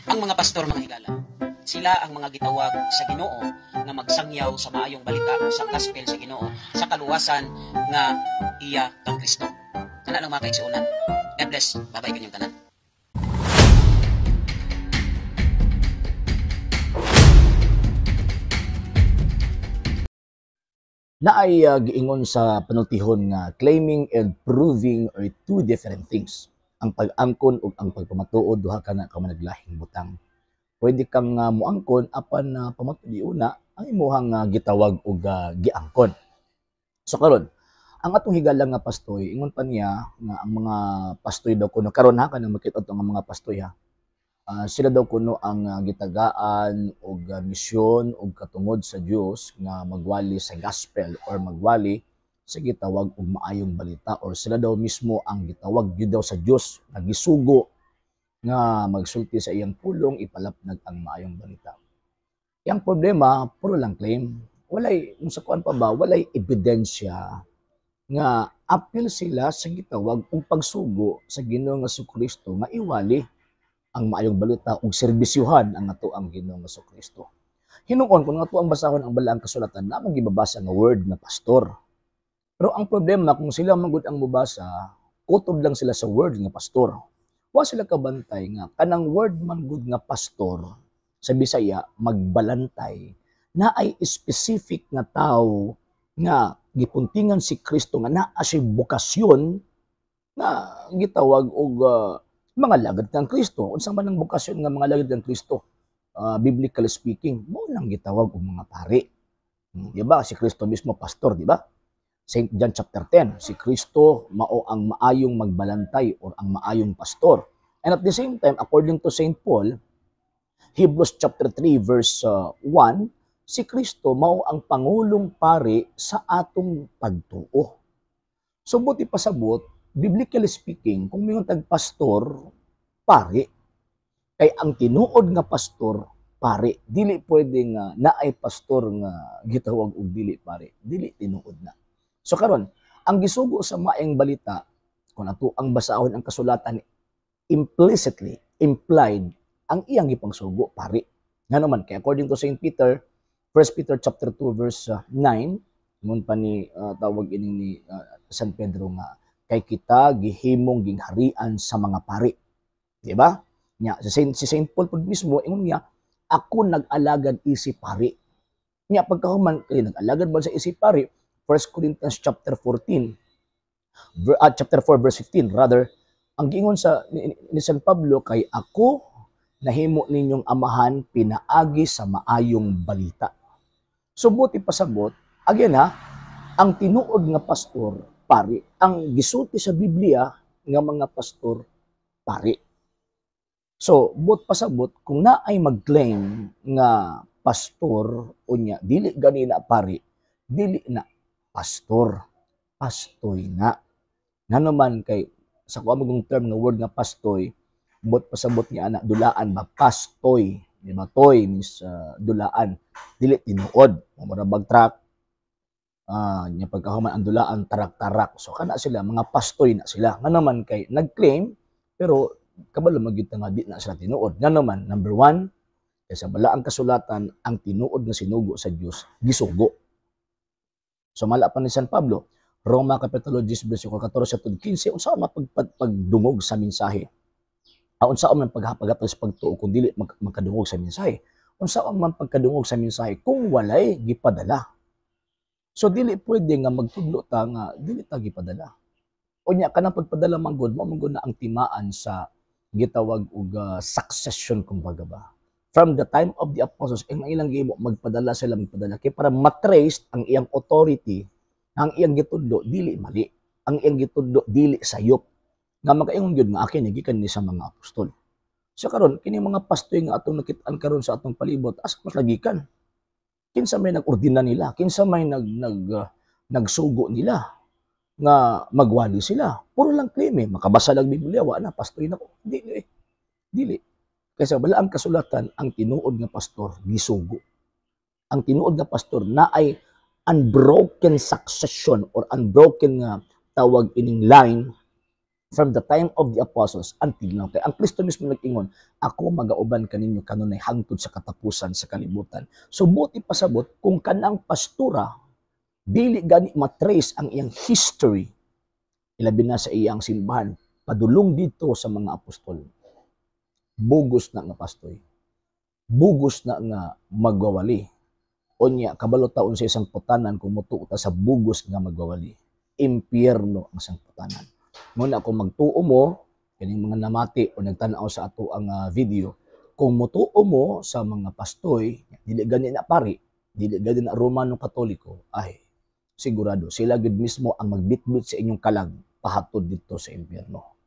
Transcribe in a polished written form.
Ang mga pastor, mga higala, sila ang mga gitawag sa Ginoo nga magsangyaw sa maayong balita sa gospel sa Ginoo sa kaluwasan nga iya kang Kristo. Kana lang, mga kaigsuonan. God bless. Bye-bye kanyang tanan. Naay giingon sa panultihon nga claiming and proving are two different things. Ang pag-angkon ug ang pagpamatuod, duha ka na ka managlahing butang. Pwede kang muangkon apan pamatud una ang imuhang gitawag og giangkon. So karon, ang atong higala nga pastoy, ingon pa niya nga ang mga pastoy daw kuno karon ha, kanang makita ang mga pastoy ha. Sila daw kuno ang gitagaan og misyon og katungod sa Dios nga magwali sa gospel or magwali sa gitawag og maayong balita, or sila daw mismo ang gitawag gyud daw sa Dios nga gisugo nga magsulti sa iyang pulong, ipalapnag ang maayong balita. Yang problema, puro lang claim. Walay, kung sa kuan pa ba, walay ebidensya nga apil sila sa gitawag og pagsugo sa Ginoo nga Kristo nga iwali ang maayong balita ug serbisyuhan ang ato ang Ginoo nga Kristo. Hinuon kung ato ang basahon ang balaang kasulatan, na mong gibabasa nga word nga pastor. Pero ang problema, kung sila man gud ang mobasa, kutob lang sila sa word nga pastor. Wa sila kabantay nga kanang word man gud nga pastor sa Bisaya magbalantay na ay specific nga tao nga gipuntingan si Kristo nga naa siya bokasyon nga gitawag og mga lagad ng Kristo. Unsa man ang bokasyon nga mga lagad ng Kristo? Biblically speaking, mao nang gitawag og mga pari. Di ba? Si Kristo mismo pastor, di ba? St. John chapter 10, si Kristo mao ang maayong magbalantay or ang maayong pastor. And at the same time, according to St. Paul, Hebrews chapter 3 verse 1, si Kristo mao ang pangulong pari sa atong pagtuo. So buti pasabot, biblically speaking, kung mingon tag pastor, pari. Kay ang tinuod nga pastor, pari. Dili pwede nga naay pastor nga gitawag og dili pari. Dili tinuod na. So karon, ang gisugo sa maayong balita, kung ato ang basahon ang kasulatan, implicitly implied ang iyang gipangsugo, pari. Ngano man kay according to St. Peter, 1 Peter chapter 2 verse 9, ingon pa ni tawag ining ni San Pedro nga kay kita gihimong gingharian sa mga pari. Di ba? Nya si Saint Paul pud mismo ingon niya, ako nag-alagad isip pari. Nya pagkahuman kay nag-alagad ba sa isip pari, 1 Corinthians chapter 14 chapter 4 verse 15 rather, ang giingon sa ni San Pablo kay ako nahimo ninyong amahan pinaagi sa maayong balita. So buti pasabot, again ha, ang tinuod nga pastor, pari. Ang gisulti sa Biblia nga mga pastor, pari. So, but pasabot, kung naay mag-claim nga pastor, unya, dili gani na pari, dili na pastor, pastoy na. Ngano man kay, sa kuha magong term nga word nga pastoy, but pasabot niya ana, dulaan ba, pastoy. Di ba? Toy means dulaan. Dili tinuod. Mura bag truck, nya pagkahuman ang dulaan tarak-tarak. So kana sila mga pastoy na sila. Ngano man kay nag-claim pero kabalo man gyud ta nga di na sila tinuod. Ngano man, number one, kay sa balaang kasulatan ang tinuod nga sinugo sa Dios gisugo. So mala pa ni San Pablo, Roma Kapitulo 10 versikulo 14 to 15, unsa man pagdungog sa mensahe? Unsa man paghapagatol sa pagtuo kung dili magkadungog sa mensahe? Unsa man pagkadungog sa mensahe kung walay gipadala? So dili pwede nga magtudlo ta nga dili ta gipadala. Unya kanang pagpadala man gud, mao man gud na ang timaan sa gitawag og succession kumbaga ba. From the time of the apostles, ang ilang gihimo magpadala sila, magpadala kay para matrace ang iyang authority, ang iyang gitudlo dili mali, ang iyang gitudlo dili sayop. Nga makaingon gyud nga akin gikan ni sa mga apostol. So karon kini mga pastoy nga atong nakit-an karon sa atong palibot, asa mas lagikan? Kinsa may nag-ordina nila? Kinsa may nag nag nagsugo nila nga magwali sila? Puro lang claim eh. Makabasa lang Biblia, wa na, pastoy na ko. Dili eh. Dili. Kaysa wala ang kasulatan, ang tinuod nga pastor, gisugo. Ang tinuod nga pastor na ay unbroken succession or unbroken nga tawag ining line From the time of the apostles until now. Kay ang Kristo mismo nag-ingon, "Ako magauban kaninyo kanunay hangtod sa katapusan sa kalibutan." So buot ipasabot, kung kanang pastura dili gani matrace ang iyang history, ilabi na sa iyang simbahan, padulong dito sa mga apostol, bugos na nga pastoy. Bugos na nga magwawali. Unya, kabalo ta unsa sangputanan kung mutuo ta sa bugos nga magwawali. Impyerno ang sangputanan. Muna kung magtuo mo, kining mga namati o nagtanaw sa ato ang video, kung mutuo mo sa mga pastoy, dili gani na pari, dili gani na Romano Katoliko, ay sigurado sila gid mismo ang magbitbit sa inyong kalag pahatod dito sa impyerno.